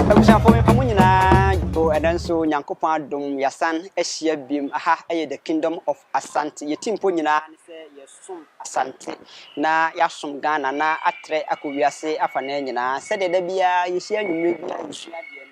Abusuafoɔ, mefa mo nyinaa bo. Ɛno nso Nyankopɔn adom, yɛasan ahyia bim. Aha ɛyɛ The Kingdom of Asante. Yɛti mpo nyinaa ne sɛ yɛsom Asante na yɛasom Ghana na atrɛ akɔ wiase afa no nyinaa. Sɛdeɛ da biara yɛhyia anwummerɛ biara yɛsua adeɛ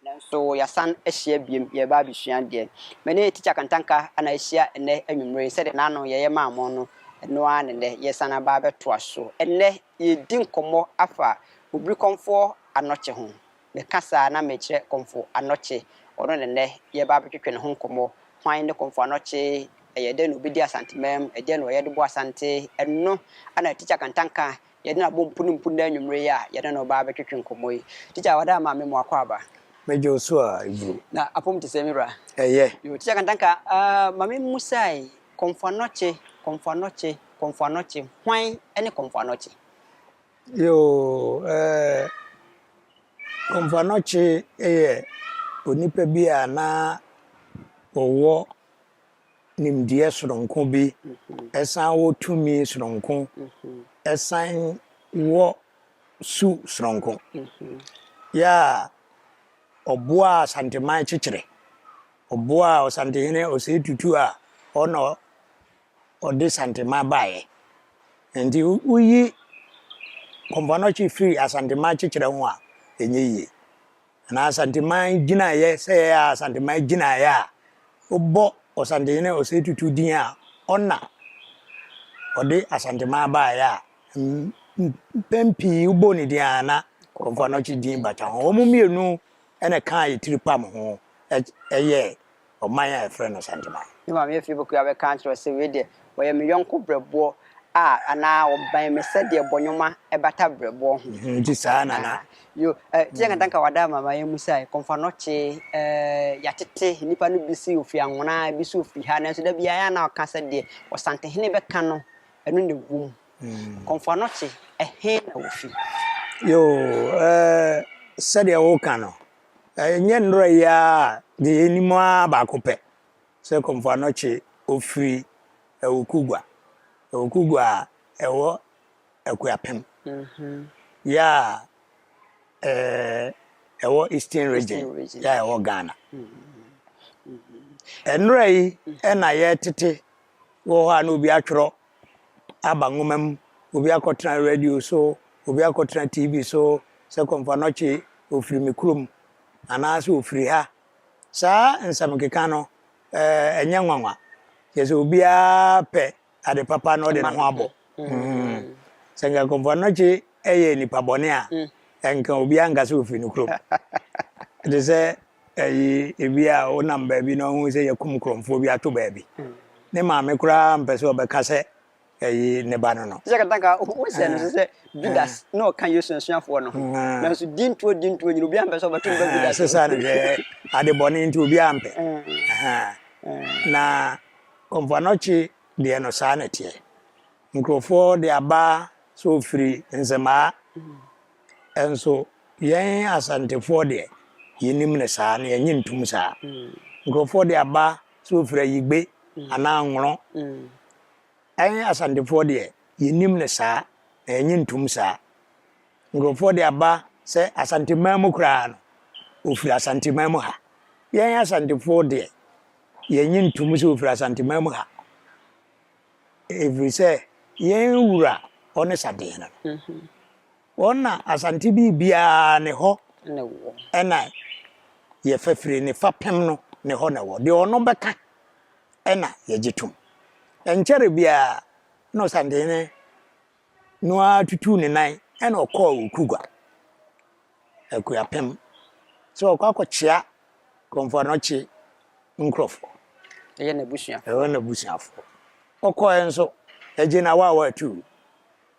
no, nanso yɛasan ahyia biem, yɛreba abɛsua adeɛ. Me ne Tikya Kantanka ana ahyia ɛnɛ anwummerɛ yi. Sɛdeɛ n'ano yɛyɛ maa mo no, ɛno ara ne nnɛ yɛsan aba abɛtoa so. Ɛnnɛ yɛdi nkɔmmɔ afa Obiri Kɔmfoɔ Anɔkye ho. Meka saa na mekyerɛ Kɔmfo Anɔkye. Ɔno ne nnɛ yɛba abɛtwetwe ne ho nkɔmmɔ. Hwan ne Kɔmfo Anɔkye? Ɛyɛ dɛn na obi di Asantemam? Ɛdeɛn na ɔyɛ de bɔ Asante? Ɛno ana Tikya Kantanka yɛde no abɔ mpu ne mpu nnɛ anwummerɛ yi a yɛne no ba abɛtwetwe nkɔmmɔ yi. Tikya, wada ama me mu akɔ aba. Megye wo so a, Ibro. Na apom te sɛ me wura? Ɛyɛ. Yo, Tikya Kantanka, ma me mmusae, Kɔmfo Anɔkye, Kɔmfo Anɔkye, Kɔmfo Anɔkye, hwan ne Kɔmfo Anɔkye? Yo, Kɔmfo Anɔkye yɛ onipa bi a na ɔwɔ nimdeɛ soronko bi, ɛsan wɔ tumi soronko, ɛsan wɔ su soronko. Yɛ a ɔboaa Asanteman kyekyere, ɔboaa Ɔsantehene Osei Tutu a ɔna ɔde Santeman baeɛ. Nti woyi Kɔmfo Anɔkye firi Asanteman kyekyere ho a, ɛnyɛ yie. Anaa Asanteman gyinaeɛ, sɛ ɛyɛ a Asanteman gyinaeɛ a, wobɔ Ɔsantehene Osei Tutu din a ɔna ɔde Asanteman baeɛ a, mpɛn pii wobɔ ne din a na Kɔmfo Anɔkye din bata ho. Wɔn mmienu na ɛkaa yɛ tiri pam ho ɛyɛ ɔman a yɛfrɛ no Santeman. Me maame afie bɛkua bɛka akyerɛ sɛ wei deɛ ɔyɛ me yɔnko brɛboɔ a anaa ɔbɛn me sɛdeɛ bɔnwoma ɛbata brɛboɔ ho. Nti saa nana. Yo, Tikya Kantanka, wada mama yɛn mu sɛ Kɔmfo Anɔkye, yɛatete nnipa no bi si ofiri Anwona, bi si ofiri ha, nanso da biara na ɔka sɛ deɛ Ɔsantehene bɛka no, ɛno na ɛwɔ mu. Kɔmfo Anɔkye, ɛhe na wofi? Yo, sɛdeɛ woka no, ɛnyɛ nnora yi a deɛ yɛnim ara baako pɛ sɛ Kɔmfo Anɔkye ofiri Awukugua. Awukugua a ɛwɔ Akuapem. Yɛ a ɛwɔ Eastern Region, yɛ a ɛwɔ Ghana. Nnora yi ɛna yɛtete wɔ hɔ a na obi atwerɛ aba nwoma mu, obi akɔtena radio so, obi akɔtena TV so sɛ Kɔmfo Anɔkye ofiri me kurom anaasɛ ofiri ha. Saa nsɛm keka no, ɛnyɛ nwanwa. Kyerɛ sɛ obiara pɛ ade papa na ɔde ne ho abɔ. Sɛ nka Kɔmfo Anɔkye yɛ nipa bɔne a, nka obiara nka sɛ ofiri ne kurom. Te sɛ ɛyi ebi a wonam baabi na ɔhu sɛ yɛkum kurɔmfoɔ bi ato baabi. Ne maame koraa mpɛ sɛ ɔbɛka sɛ ɛyi ne ba no. Tikya Kantanka, wohyɛ no so sɛ Judas na ɔka Yesu asuafoɔ no ho. Nanso dintoɔ dintoɔ nyina obiara mpɛ sɛ ɔbɛto ne ba Judas. Sesa no hwɛ, ade bɔne nti obiara mpɛ. Na Kɔmfo Anɔkye deɛ no saa na ɛteɛ. Nkurɔfoɔ de aba sɛ ofiri Nzemaa, nso yɛn Asantefoɔ deɛ yɛnim no saa na yɛnnye ntom saa. Nkurɔfoɔ de aba sɛ ofiri Ayigbe anaa Nworɔ. Yɛn Asantefoɔ deɛ yɛnim no saa na yɛnnye ntom saa. Nkurɔfoɔ de aba sɛ Asanteman mu koraa no, ofiri Asanteman mu ha. Yɛn Asantefoɔ deɛ yɛnnye ntom sɛ ofiri Asanteman mu ha. Ɛfiri sɛ yɛn wura ɔne Santehene no. Wɔn na Asante biribiara ne hɔ ɛna yɛfa firi ne fapem no ne hɔ na ɛwɔ. Deɛ ɔno bɛka ɛna yɛgye tom. Ɛnkyɛre biara na Ɔsantehene no ara tutuu ne nan ɛna ɔkɔɔ Okugua, Akuapem, sɛ ɔkɔ akɔkyea Kɔmfo Anɔkye nkurɔfoɔ. Ɛyɛ n'abusuafoɔ. Ɛyɛ n'abusuafoɔ. Ɔkɔɛ nso, ɛgye na wawa atuu.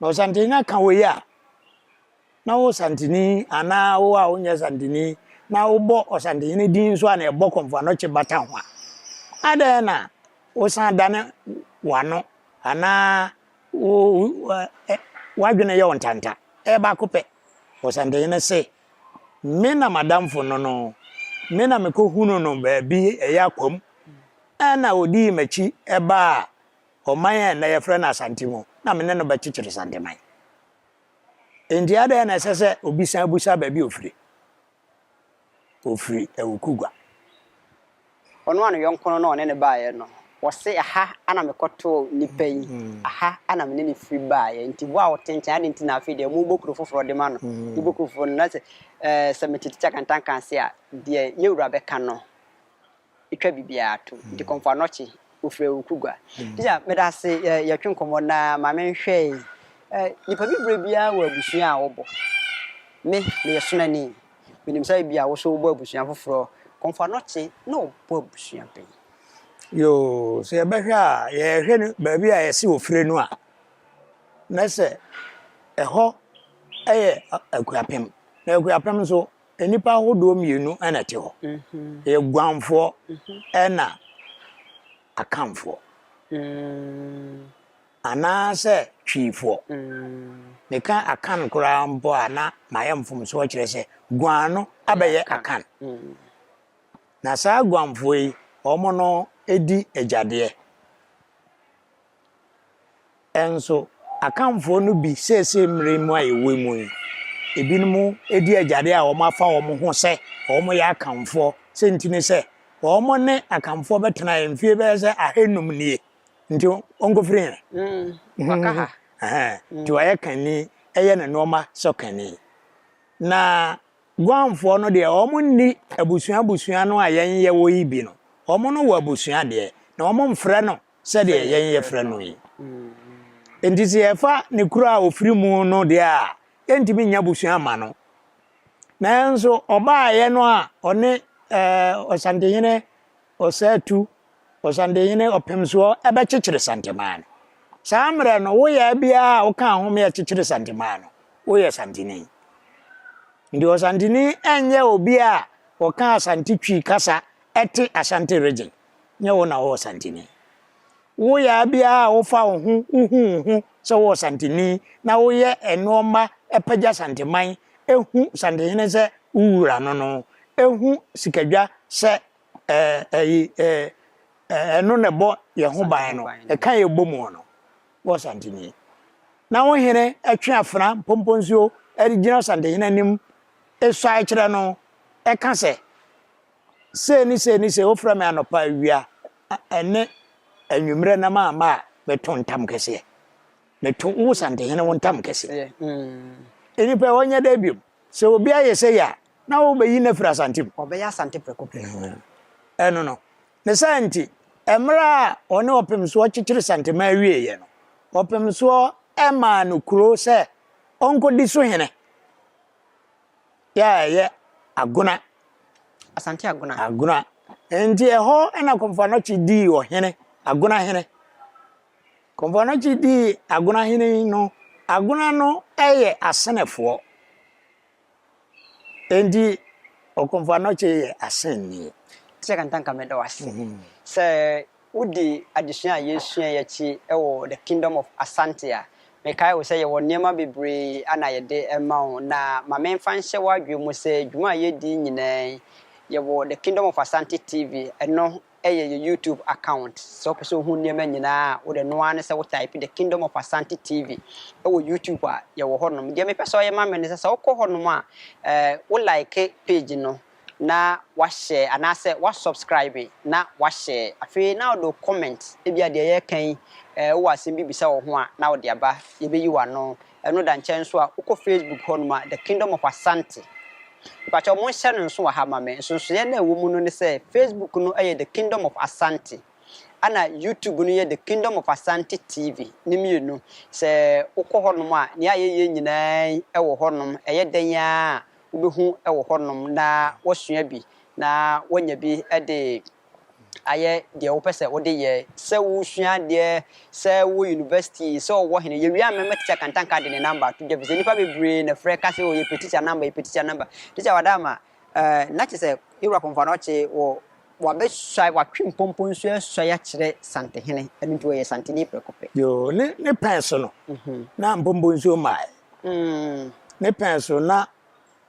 Na Ɔsantehene aka wei a, na wo Santeni anaa wo a wonyɛ Santeni na wobɔ Ɔsantehene din nso a na ɛbɔ Kɔmfo Anɔkye bata ho a, adɛn na wosan dane w'ano anaa wo w'adwene yɛ wo ntanta? Ɛyɛ baako pɛ. Ɔsantehene se, Me na m'adamfo no no, me na mekɔhunuu no baabi ɛyɛ Akwam, ɛna ɔdii m'akyi baa ɔman a ɛnnɛ yɛfrɛ no Asante mu, na me ne no bɛkyekyere Santeman. Enti adɛn na ɛsɛ sɛ obi san bisa baabi a ɔfiri? Ɔfiri Awukugua. Ɔno a ne yɔnko no na ɔne no baeɛ no, ɔse, Ɛha na mekɔtoo nipa yi, ɛha na me ne no firi baeɛ. Nti wo a wote nkyɛn, adɛn nti na afei deɛ mobɔ kuro foforɔ de ma no? Mobɔ kuro foforɔ no, na sɛ, ɛɛ, sɛ mete Tikya Kantanka ase a, deɛ yɛn wura bɛka no, twa biribiara to. Nti Kɔmfo Anɔkye, ɔfiri Awukugua. Tikya, meda ase, yɛ, yɛtwe nkɔmmɔ na ma menhwɛ yi. Ɛ, nipa bibire biara wɔ abusua a ɔbɔ. Me, meyɛ Sonani. Menim sɛ ebia wo nso wobɔ abusua foforɔ. Kɔmfo Anɔkye na ɔbɔ abusua bɛn? Yoo, sɛ yɛbɛhwɛ a, yɛhwɛ no baabi a yɛse ofire no a, na sɛ ɛhɔ yɛ Akuapem. Na Akuapem nso, nnipa ahodoɔ mmienu na ɛte hɔ. Ɛyɛ Guanfoɔ ɛna Akanfoɔ. Anaasɛ Twiifoɔ. Meka Akan koraa mpo a na mayɛ mfomsoɔ kyerɛ sɛ Guan no abɛyɛ Akan. Na saa Guanfoɔ yi, wɔn no di agyadeɛ. Nso Akanfoɔ no bi seesei mmerɛ mu a yɛwɔ mu yi, ebinom di agyadeɛ a wɔafa wɔn ho sɛ wɔyɛ Akanfoɔ. Sɛ nti ne sɛ, wɔn ne Akanfoɔ bɛtenaeɛ mfeɛ bɛyɛ sɛ ahanum nie. Nti ɔnkɔfiri he? Waka ha. Nti wayɛ kanni, ɛyɛ ne nnoɔma sɛ kanni. Na Guamfoɔ no deɛ, wɔn nni abusua abusua no a yɛn yɛwɔ yi bi no. Wɔn no wɔ abusua deɛ, na wɔn mfrɛ no sɛdeɛ yɛn yɛfrɛ no yi. Nti sɛ yɛfa ne kuro a ɔfiri mu no deɛ a, yɛntumi nnya abusua mma no. Nanso ɔbaeɛ no a ɔne ɛɛ Ɔsantehene Ɔsatu, Ɔsantehene Ɔpemsoɔ bɛkyekyere Santemaa no. Saa mmerɛ no, woyɛ biara a woka ho ma yɛkyekyere Santemaa no, woyɛ Santeni. Nti Ɔsanteni nyɛ obi a ɔka Asante Twi kasa te Ashanti region, nyɛ wo na wowɔ Santeni. Woyɛ biara a wofa wo ho, wohu wo ho sɛ wowɔ Santeni na woyɛ nnoɔma pagya Santeman, hu Santehene sɛ wo wura no no, hu Sikadwa sɛ ɛyi ɛno na ɛbɔ yɛn ho ban no, ɛka yɛn bɔ mu no, wɔ Santene. Na wo hene twe afena mpomponsuo de gyina Santehene anim suae kyerɛ no, ɛka sɛ, sei ne sei ne sei, wofrɛ me anɔpa, awia, ne anwummerɛ na mamma a, meto ntam kɛseɛ. Meto wo Santehene wo ntam kɛseɛ. Nnipa wɔnyɛ dɛ biom. Sɛ obi ayɛ sei a, na wobɛyi no afiri Asante mu. Ɔbɛyɛ Asante prɛko pɛ. Ɛno no. Ne saa nti, mmerɛ a ɔne Ɔpemsoɔ kyekyere Santeman wieeɛ no, Ɔpemsoɔ maa no kuro sɛ ɔnkɔdi so hene, yɛ a ɛyɛ Agona. Asante Agona. Agona. Nti ɛhɔ na Komfo Anokye dii ɔhene, Agona hene. Komfo Anokye dii Agona hene no, Agona no yɛ Asenefoɔ. Enti Okomfo Anokye yɛ asenni. Teacher Kantanka meda wo ase sɛ wodi adesua a yɛresua yi akyi wɔ The Kingdom of Asante a. Mekae wo sɛ yɛwɔ nneɛma bebree a na yɛde ma wo na ma memfa nhyɛ w'adwene mu sɛ dwuma a yɛredi yi nyinaa yi yɛwɔ The Kingdom of Asante TV ɛno yɛ yɛ YouTube account. Sɛ wopɛ sɛ wohu nneɛma nyinaa a, wode ɛno ara ne sɛ wo type The Kingdom of Asante TV wɔ YouTube a, yɛwɔ hɔnom. Deɛ mepɛ sɛ ɔyɛ ma me ne sɛ, sɛ wokɔ hɔnom a, eh, wo like page no na wahyɛ anaasɛ wa subscribe na wahyɛ. Afei na wode wo comment, ebia deɛ yɛreka yi, eh, wowɔ asɛm bi bisa wɔ ho a, na wode aba, yɛbɛyi w'ano. Ɛno da nkyɛn nso a, wokɔ Facebook hɔnom a, The Kingdom of Asante. Mepakyɛw monhyɛ no nso wɔ ha ma me. Nsonsonoeɛ no a ɛwɔ mu no ne sɛ, Facebook no yɛ The Kingdom of Asante, ɛna YouTube no yɛ The Kingdom of Asante TV. Ne mmienu, sɛ wokɔ hɔnom a, nea yɛyɛ nyinaa yi wɔ hɔnom. Ɛyɛ dɛn ara a, wobɛhu wɔ hɔnom na woasua bi, na woanya bi de ayɛ deɛ wopɛ sɛ wode yɛ, sɛ wosua adeɛ, sɛ wowɔ university, sɛ wowɔ hene. Yɛwie a mɛma Teacher Kantanka de ne number ato dwa efisɛ nnipa bebree na frɛ ka sɛ oh yɛpɛ teacher number, yɛpɛ teacher number. Teacher Wadama, eh, na kyerɛ sɛ Yɛwura Komfo-Anokye wɔ wabɛsuae, watwe mpɔmpɔ nsuo asuae akyerɛ Santehene, ɛno nti ɔyɛ Santeni prɛko pɛ. Yoo, ne ne pɛn so no, na mpɔmpɔ nsuo mmaeɛ. Ne pɛn so na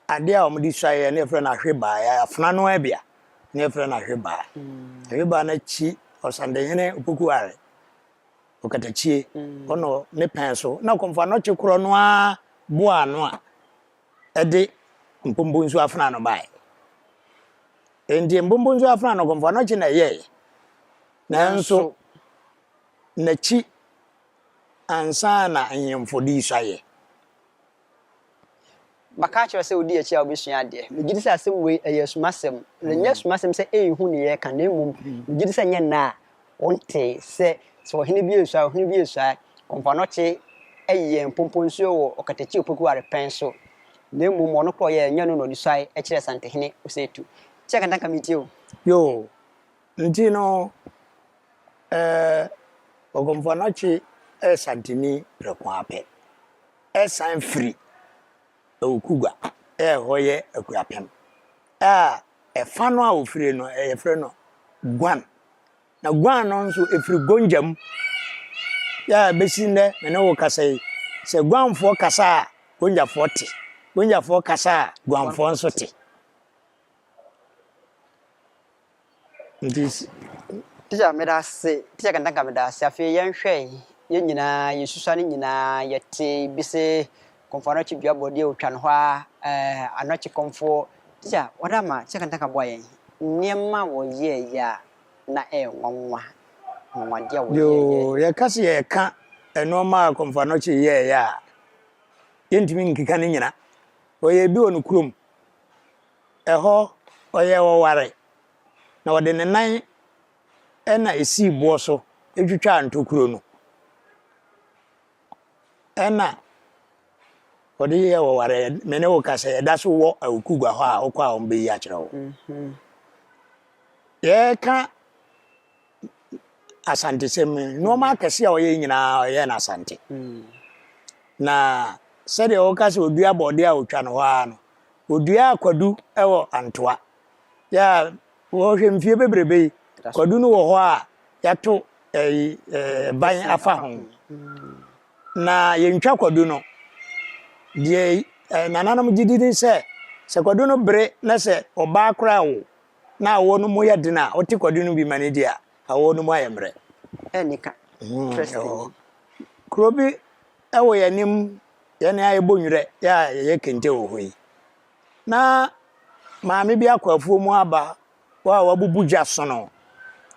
adeɛ a wɔde suaeɛ no yɛfrɛ no ahwebaa, afena no ara bi a. na yɛfrɛ no Ahwebaa. Ahwebaa no akyi, Ɔsandehene Opoku Are, Ɔkatakyie, ɔno ne pɛn so na Kɔmfo Anɔkye korɔ no ara boaa ano a ɛde Mpombo nsuo afena no baeɛ. Enti mpompo nsuo afena no Kɔmfo Anɔkye na ɛyɛeɛ. Nanso n'akyi ansa na nhemfo de suaeɛ. Maka akyerɛ wo sɛ wodi akyi a wobɛsua adeɛ. Megye di sɛ asɛm wei ɛyɛ asumasɛm. Na ɛnyɛ asumasɛm sɛ ɛnhu ne yɛreka na mmom megye di sɛ ɛnyɛ nnɛ a wontee sɛ sɛ ɔhene bi resuae, ɔhene bi resuae, Kɔmfo Anɔkye yɛɛ mpomponsuo wɔ Ɔkatakyi Opoku Arepɛn so na mmom ɔno koraa ɔyɛɛ ɛnyɛ ɔno na ɔde suae kyerɛɛ Asantehene Osei Tutu. Kyɛ Kantanka metie o. Yoo, nti no eh, Ɔkɔmfo Anɔkye yɛ Santeni prɛko ara pɛ. Ɛsan firi Awukugua a ɛhɔ yɛ Akuapem a ɛfa no a ɔfiri no yɛfrɛ no Guan. Na Guan no nso ɛfiri Gonja mu. Yɛ a bɛsi nnɛ me ne wo kasa yi, sɛ Guanfoɔ kasa a Gonjafoɔ te, Gonjafoɔ kasa a Guanfoɔ nso te. Nti. Teacher meda ase, teacher Kantanka meda ase. Afei yɛnhwɛ yɛn nyinaa yɛn susua no nyinaa yɛte bi se Kɔmfo Anɔkye dua bɔdeɛ otwa no hɔ ara eh, Anɔkye Kɔmfoɔ. Teacher wɔda ma teacher Kantanka boa yɛn nneɛma a wɔyɛɛyɛ a na ɛyɛ nwanwa, nwanwadeɛ a wɔyɛɛyɛ. Yoo, yɛka se yɛreka nnoɔma a Kɔmfo Anɔkye yɛɛyɛ a, yɛntumi nkeka ne nyina. Ɔyɛɛ bi wɔ ne kurom. Ɛhɔ, ɔyɛɛ ɔware, na ɔde ne nan na esii boɔ so twitwaa ntokuro no. Ɛna ɔde yɛɛ ɔware. Me ne wo kasa yi, ɛda so wɔ Awukugua hɔ a wokɔ a wɔbɛyi akyerɛ wo. Yɛreka Asantesɛm yi, nneɛma akɛse a ɔyɛ nyinaa ɔyɛ no Asante. Na sɛdeɛ wɔka sɛ odua bɔɔdeɛ a ɔtwa no hɔ ara no, Wɔduaa kwadu wɔ Antoa. Yɛ a wɔhwɛ mfie bebrebe yi, kwadu no wɔ hɔ a yɛato ɛyi ɛɛ ban afa ho. Na yɛntwa kwadu no. Deɛ ɛɛ nananom gye di ne sɛ, sɛ kwadu no bere na sɛ ɔbaa koraa wo na awoɔ no mu yɛ den a, wote kwadu no bi ma no di a, awoɔ no mu ayɛ mmerɛ. Ɛnika. Interesting. Kuro bi wɔ yɛn anim Yɛn a yɛbɔ nwura yɛ a yɛyɛ kente wɔ hɔ yi, na maame bi akɔ afuo mu aba hɔ a wabubu gya sono.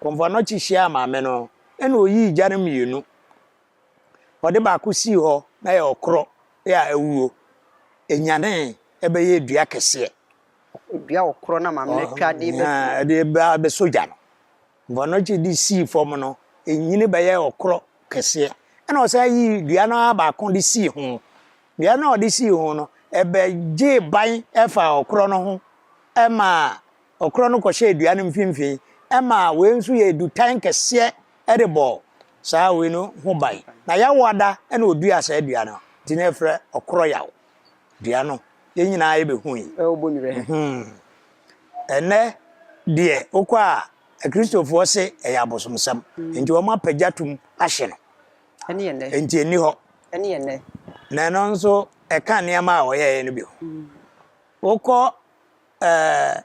Kɔmfo Anɔkye hyiaa maame no, ɛna ɔyii gya no mmienu. Ɔde baako sii hɔ na ɛyɛ ɔkorɔ yɛ a awuo. Ɛnyanee ɛbɛyɛɛ dua kɛseɛ. Dua ɔkorɔ na maame no atwa de bɛ. De ba bɛsɔ gya no. Mfɔnɔkye de sii fam no, enyini bɛyɛɛ ɔkorɔ kɛseɛ. Ɛna ɔsan yii dua no ara baako de sii ho. Dua no a ɔde sii ho no, ɛbɛgyee ban faa ɔkorɔ no ho maa ɔkorɔ no kɔhyɛɛ dua no mfimfini maa wei nso yɛɛ dutan kɛseɛ de bɔɔ saa wei no ho ban. Na Yawoada na ɔduaa saa dua no, nti na yɛfrɛ ɔkorɔ yaw dua no. Yɛn nyinaa yɛbɛhui. Ɛnnɛ deɛ wokɔ a, Akristofoɔ se ɛyɛ abosomsɛm, nti wɔn apagya tom ahye no. Nti ɛnni hɔ. Na ɛno nso ɛka nneɛma a wɔyɛeɛ no bi ho. Wokɔ ɛɛ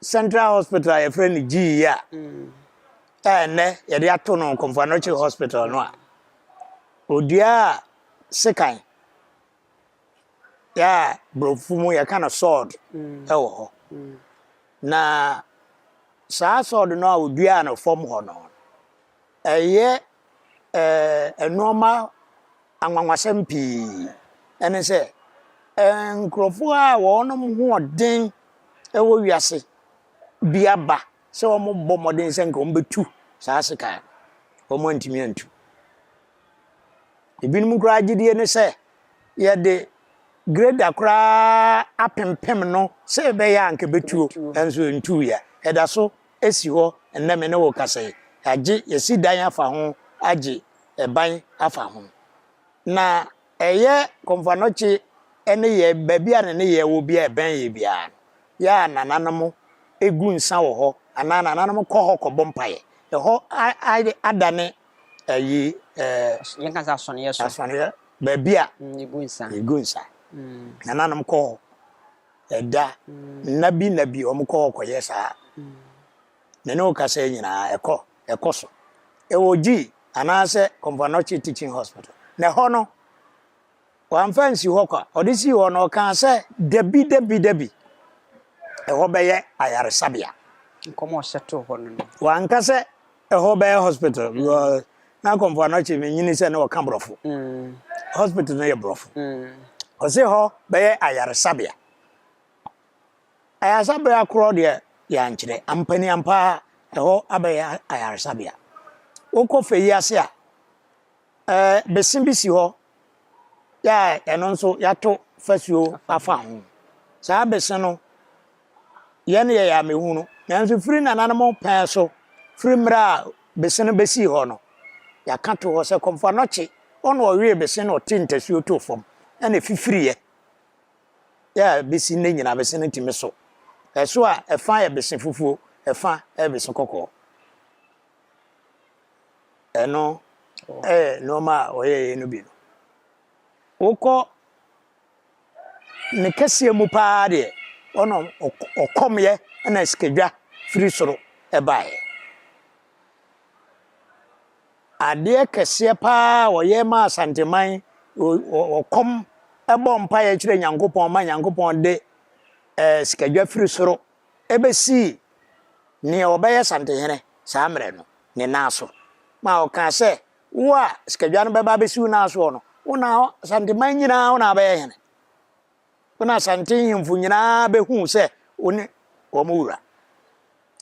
Central Hospital a yɛfrɛ no GE a, a ɛnnɛ yɛde ato no Komfo Anokye Hospital no a, oduaa sekan Yɛ a borɔfo mu yɛka no sword wɔ hɔ. Na saa sword no a wɔduaa no fam hɔ no, ɛyɛ nnoɔma anwanwasɛm pii. Ɛne sɛ, nkurɔfoɔ a wɔn hoɔden wɔ wiase bi aba sɛ wɔbɔ mmɔden sɛ nka wɔbɛtu saa sekan no, wɔantumi antu. Ebinom koraa gyedie ne sɛ yɛde grader koraa apempem no sɛ ɛbɛyɛ a anka ɛbɛtuo, nanso ɛntuiɛ. Ɛda so si hɔ nnɛ me ne wo rekasa yi. Yɛagye, yɛasi dan afa ho, agye ban afa ho. Na ɛyɛ Komfo Anokye ne yɛ baabi a ne nneyɛɛ wɔ biara a ɛbɛn yɛ biara no, yɛ a nananom gu nsa wɔ hɔ anaa nananom kɔ hɔ kɔbɔ mpaeɛ. Ɛhɔ adane ayi ɛɛ. Yɛn ka sɛ asɔneɛ so. Asɔneɛ baabi a. Yɛgu nsa. Yɛgu nsa. Nananom kɔ hɔ ɛda nna bi nna bi wɔn kɔ hɔ kɔyɛ saa. Me ne wo kasa yi nyinaa ɛkɔ ɛkɔ so. Ɛwɔ Gyi anaasɛ Komfo Anokye Teaching Hospital. Na ɛhɔ no wamfa ansi hɔ kwa. Ɔde sii hɔ no ɔkaa sɛ dabi dabi dabi. Ɛhɔ bɛyɛ ayaresabea. Nkɔm a ɔhyɛ too hɔ no no. Wanka sɛ ɛhɔ bɛyɛ hospital because na Kɔmfo Anɔkye menyini sɛ na ɔka borɔfo. Hospital no yɛ borɔfo. Ɔse hɔ bɛyɛ ayaresabea. Ayaresabea korɔ deɛ yɛankyerɛ. Ampani ampa ara ɛhɔ abɛyɛ ayaresabea. Wokɔ fɛ yi ase a, ɛɛ bese bi si hɔ yɛ a ɛno nso yɛato fasuo afa ho. Saa bese no, yɛn yɛyɛ amehu no, nanso firi nananom pɛn so, firi mmerɛ a bese no bɛsii hɔ no, yɛaka to hɔ sɛ Kɔmfo Anɔkye, ɔna ɔwee bese na ɔte ntasuo too fam, ɛna ɛfifiriiɛ. Yɛ a bɛsi nnɛ nyinaa bese no tumi so. Ɛso a, ɛfa yɛ bese fufuo, ɛfa yɛ bese kɔkɔɔ. Ɛno yɛ nneɛma a wɔyɛeɛ no bi no. Wokɔ ne kɛseɛ mu paa deɛ, ɔna ɔkɔmeɛ na sikadwa firi soro baeɛ. Adeɛ kɛseɛ paa a wɔyɛ maa Asanteman, ɔkɔm bɔ mpaeɛ kyerɛ Nyankopɔn ma Nyankopɔn de sikadwa firi soro bɛsii nea ɔbɛyɛ Santehene saa mmerɛ no ne nan so, ma ɔkaa sɛ, Wo a sikadwa no bɛba abɛsi wo nan soɔ no, wo na Asanteman nyinaa wo na abɛyɛ hene. Wo na Asante nhemfo nyinaa bɛhu sɛ wo ne wɔn wura.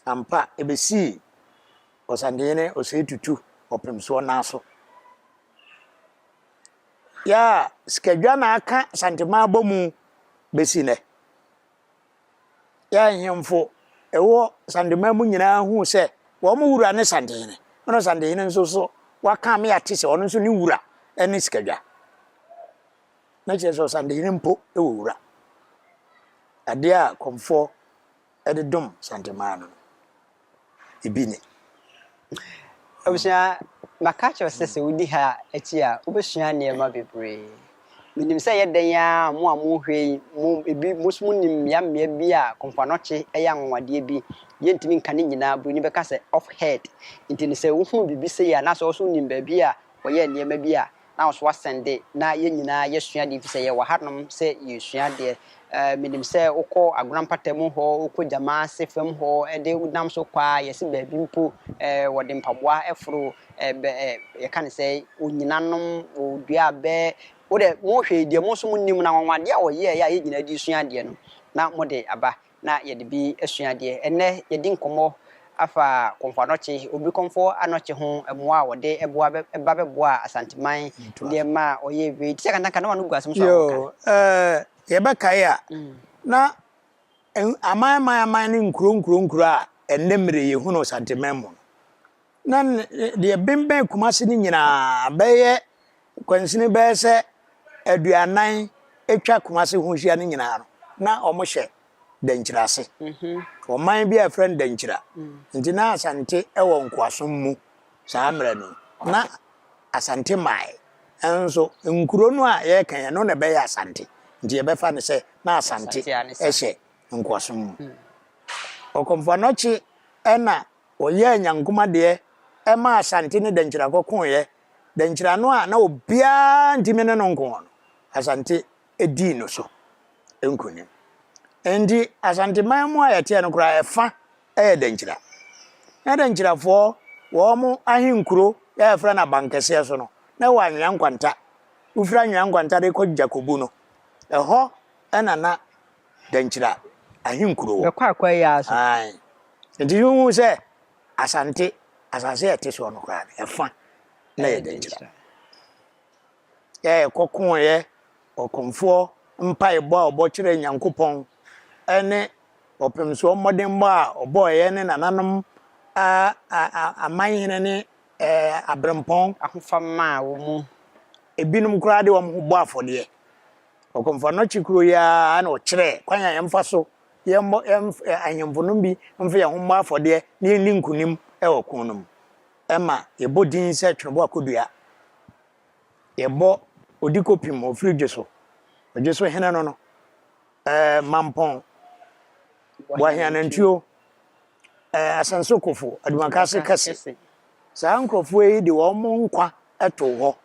Ampa, ɛbɛsii Ɔsantehene Osei Tutu Ɔpemsoɔ nan so. Yɛ a sikadwa na aka Asanteman abɔ mu bɛsi nnɛ. Yɛ ahemfo ɛwɔ Santeman mu nyinaa huu sɛ wɔn wura ne Santehene, ɛna Santehene nso so waka ame ate sɛ ɔno nso ne wura ne Sikadwa. Na kyerɛ sɛ Ɔsantehene mpo wɔ wura. Adeɛ a Kɔmfoɔ de dom Santeman no no, ebi ni. Abusua, maka akyerɛ wo sɛ sɛ wodi ha akyi a, wobɛsua nneɛma bebree. Menim sɛ ɛyɛ dɛn ara a mo a morehwɛ yi, mo ebi mo nso monim mmeammea bi a Komfo Anokye yɛ anwanwadeɛ bi. Yɛntumi nka ne nyinaa, buroni bɛka sɛ off head. Nti no sɛ wohunu biribi sei a, na sɛ wo nso wonim baabi a wɔyɛɛ nneɛma bi a, na wo nso woasɛnde na yɛn nyinaa yɛasua adeɛ ɛfiri sɛ yɛwɔ hanom sɛ yɛresua adeɛ. Eh, menim sɛ wokɔ Agona mpatamu hɔ, wokɔ Gyamaase fam hɔ, de wonam so kɔ ara, yɛse baabi mpo eh, wɔde mpaboa foro eh, bɛ eh, yɛka no sɛ onyinanom, wɔdua abɛ. Wo dɛ, mohwɛ yi deɛ mo nso monim no, anwanwadeɛ a wɔyɛeɛ a yɛn nyinaa de resua adeɛ no, na mode aba na yɛde bi asua adeɛ. Ɛnnɛ yɛdi nkɔmmɔ afa Kɔmfo Anɔkye, Obi Kɔmfo Anɔkye ho, mmoa a wɔde boa bɛ, ba bɛboaa Asanteman nneɛma a ɔyɛ wei. Te sɛ kantanka na w'ano gu asɛm so a woka. Yoo, eh, yɛbɛkae a, na aman aman aman ne nkuro nkuro nkuro a ɛnnɛ mmerɛ yɛhu no Asanteman mu no, na deɛ ɛbembɛn Kumasi no nyinaa bɛyɛ kwansini bɛyɛ sɛ aduanan atwa Kumasi ho ahyia no nyinaa no, na wɔhyɛ Dankyira ase. Ɔman bi a yɛfrɛ no Dankyira. Nti na Asante wɔ nkoasom mu saa mmerɛ no. Na Asante mae. Nso nkuro no a yɛreka yi, ɛno na ɛbɛyɛ Asante. Nti yɛbɛfa no sɛ na Asante hyɛ nkoasom mu. Ɔkɔmfo Anɔkye na Wɔyɛɛ Nyankoma deɛ maa Asante ne Dankyira kɔkoeɛ. Dankyira no a na obiara ntumi ne no nko no, Asante dii no so nkonim. Enti Asanteman mu a yɛteɛ no koraa ɛfa yɛ Dankyira. Na Dankyirafoɔ wɔn ahenkuro a yɛfrɛ no Abankɛseɛ so no, na ɛwɔ Anwea Nkwanta. Wofiri Anwea Nkwanta de kɔ Gyakobu no, ɛhɔ na na Dankyira ahenkuro wɔ. Bɛkɔ akwa yi ara so. Ae. Nti wohu sɛ Asante, asase a ɛte soɔ no koraa no, ɛfa na yɛ Dankyira. Yɛ ɛkɔkoeɛ, ɔkomfoɔ mpaebɔ a ɔbɔ kyerɛɛ Nyankopɔn ne ɔpemsoɔ mmɔdenbɔ a ɔbɔeɛ ne nananom amanhene ne aberempɔn. Ahofama a wɔn. Ebinom koraa de wɔn ho bɔ afɔdeɛ. Ɔkomfoɔ Anɔkye kuro yi ara na ɔkyerɛɛ kwan a yɛmfa so yɛmmɔ yɛmf ahemfo no bi mfa yɛn ho mmɔ afɔdeɛ na yɛnni nkonim wɔ ko no mu. Ɛma yɛbɔ din sɛ Tweneboa Kodua. Yɛbɔ Odikopim ɔfiri Dweso, Dweso hene no no, ɛɛ Mampɔn, Boaheanantuo, ɛɛ Asanso Kofo, Adumakase Kɛse. Saa nkurɔfoɔ yi de wɔn nkwa too hɔ.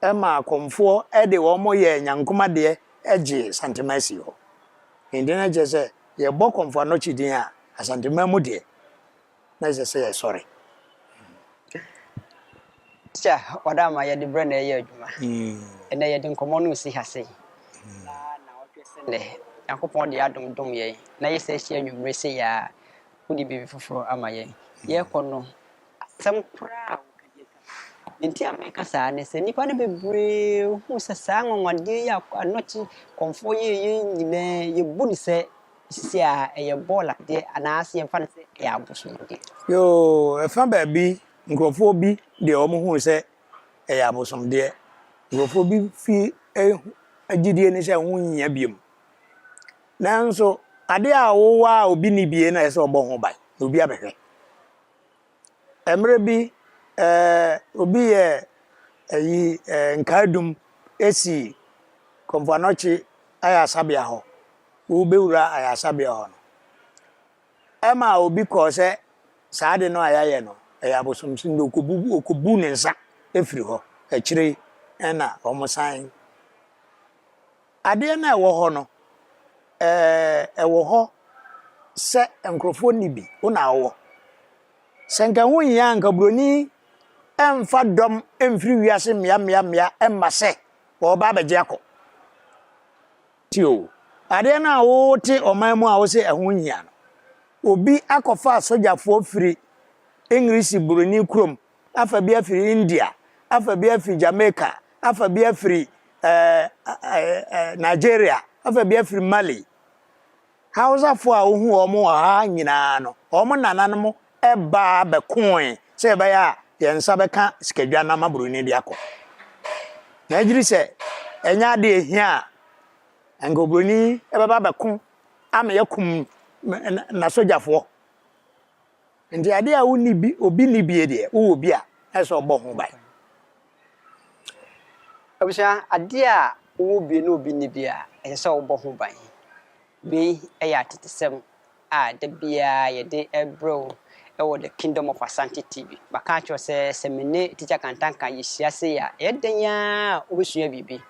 Ɛma akɔmfoɔ de wɔn yɛɛ nyankomadeɛ gyee Santema sii hɔ. Nti na kyerɛ sɛ yɛbɔ Kɔmfo Anɔkye din a, Asanteman mu deɛ, na ɛsɛ sɛ yɛsɔre. Tikya, ɔda ama yɛde berɛ na ɛyɛ adwuma. Ɛnnɛ yɛde nkɔmmɔ no resi ha sei. Na naawɔtwe sɛ nnɛ, Nyankopɔn de adom dom yɛn na yɛsan hyia anwummere sei a, wode biribi foforɔ ama yɛn. Yɛrekɔ no, asɛm koraa a woka de atwa to. Deɛ nti a meka saa ne sɛ nnipa no bebree hu sɛ saa anwanwadeɛ yi a Anɔkye kɔmfoɔ yɛeɛ yi nyinaa, yɛbu no sɛ sisi a ɛyɛ bɔɔl adeɛ anaasɛ yɛmfa no sɛ ɛyɛ abosomdeɛ. Yoo, ɛfa baabi, nkurɔfoɔ bi deɛ wɔn hu sɛ ɛyɛ abosomdeɛ. Nkurɔfoɔ bi fi gyidie ne sɛ ɛho nhia biom. Nanso adeɛ a wowɔ a obi nni bie na ɛsɛ sɛ ɔbɔ ho ban na obi abɛhwɛ. Mmerɛ bi ɛɛ obi yɛ ayi ɛɛ nkaedum si Komfo Anokye ayaresabea hɔ. Wobɛwura ayaresabea hɔ no, ɛma obi kɔɔ sɛ saa ade no a yɛayɛ no ɛyɛ abosomsom nti ɔkɔbu ɔkɔbu ne nsa firi hɔ. Akyire yi ɛna wɔsan Adeɛ no a ɛwɔ hɔ no, ɛɛ ɛwɔ hɔ sɛ nkurɔfoɔ nni bi, wo na wowɔ. Sɛ nka ɛho nhia a, nka buroni mfa dɔm mfiri wiase mmea mmea mmea mma sɛ wɔreba abɛgye akɔ. Tie o, adeɛ no a wote ɔman mu a wose ɛho nhia no, obi akɔfa asogyafoɔ firi Engirisi buroni kurom afa bi afiri India, afa bi afiri Jamaica, afa bi afiri eh, eh, eh, Nigeria, afa bi afiri Mali. Hausafoɔ a wohu wɔn wɔ ha nyinaa no, wɔn nananom baa bɛkoe sɛ ɛbɛyɛ a yɛn nsa bɛka sikadwa no ama buroni de akɔ. Na agyiri sɛ ɛnyɛ ade ehia a, anka oburoni bɛba bɛko ama yɛakum n'asogyafoɔ. Nti adeɛ a wonni bi, obi nni bie deɛ, wowɔ bi a, ɛsɛ sɛ ɔbɔ ho ban. Abusua, adeɛ a wowɔ bie na obi nni bi a, ɛsɛ sɛ wobɔ ho ban. Wei yɛ atetesɛm a da biara yɛde brɛ wo wɔ The Kingdom of Asante TV. Maka akyerɛ wo sɛ, sɛ me ne Tikya Kantanka yɛhyia sei a, ɛyɛ dɛn ara a wobɛsua biribi.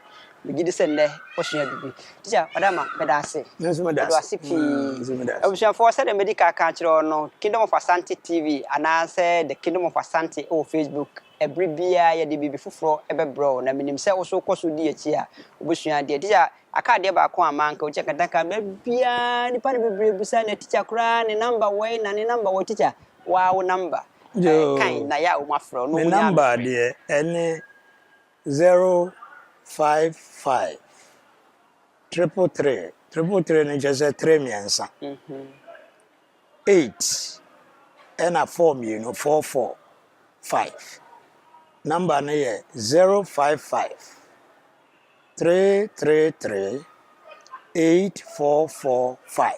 Megye di sɛ nnɛ woasua biribi. Tikya Ɔdama, meda ase. Me nso meda Meda wo ase. ase pii. Me nso meda ase. Abusuafoɔ, sɛdeɛ madi kan aka akyerɛ wo no, Kingdom of Asante TV anaasɛ The Kingdom of Asante wɔ Facebook, ɛberɛ biara yɛde biribi foforɔ bɛbrɛ wo, na menim sɛ wo nso wokɔ so di akyi a, wobɛsua adeɛ. Tikya, aka adeɛ baako a manka, Tikya Kantanka, berɛ biara nnipa no bebree bisa na tikya koraa ne number wɔ he, na ne number wɔ he, Tikya, wo ara wo number, Yoo, kan na yɛ a wɔafrɛ wo na me wɔnya number amefrɛ. deɛ ɛne 055 333, 333 no kyerɛ sɛ 3 mmiɛnsa, 8 ɛna 4 mmienu, 4 4 5. Number no yɛ 055 333 8445.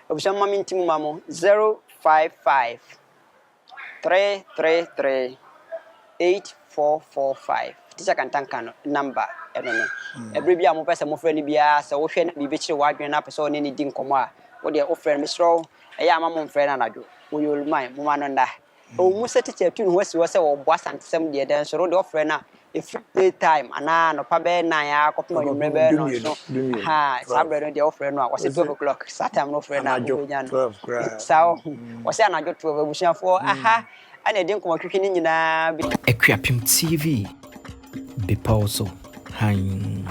Abusua momma me nti mu ma mo 055 333 8445 Teacher Kantanka no number ɛno no. Ɛberɛ bi a mopɛ sɛ mofrɛ no biara sɛ wohwɛ na biribi kyere w'adwene na apɛ sɛ ɔne no di nkɔmmɔ a wodeɛ wofrɛ no mesrɛ wo ɛyɛ a ma momfrɛ no anadwo wɔyɛ oluman momma no nna. Ɛwɔ mu sɛ tikya atu ne ho asi hɔ sɛ ɔreboa Asantesɛm deɛ, nanso no deɛ ɔfrɛ no a, ɛfiri day time anaa anɔpa bɛyɛ nine ara kɔpem anwummerɛ bɛyɛ nnɔnson, ahaa, saa berɛ no deɛ wofrɛ no a, wɔse 12 o'clock, saa time no wofrɛ no a, wobɛnya no. Saa ɔho, wɔse anadwo 12, abusuafoɔ, aha ɛna ɛde nkɔmmɔtwetwe no nyinaa bɛ. Akuapem TV, bepɔw so hann.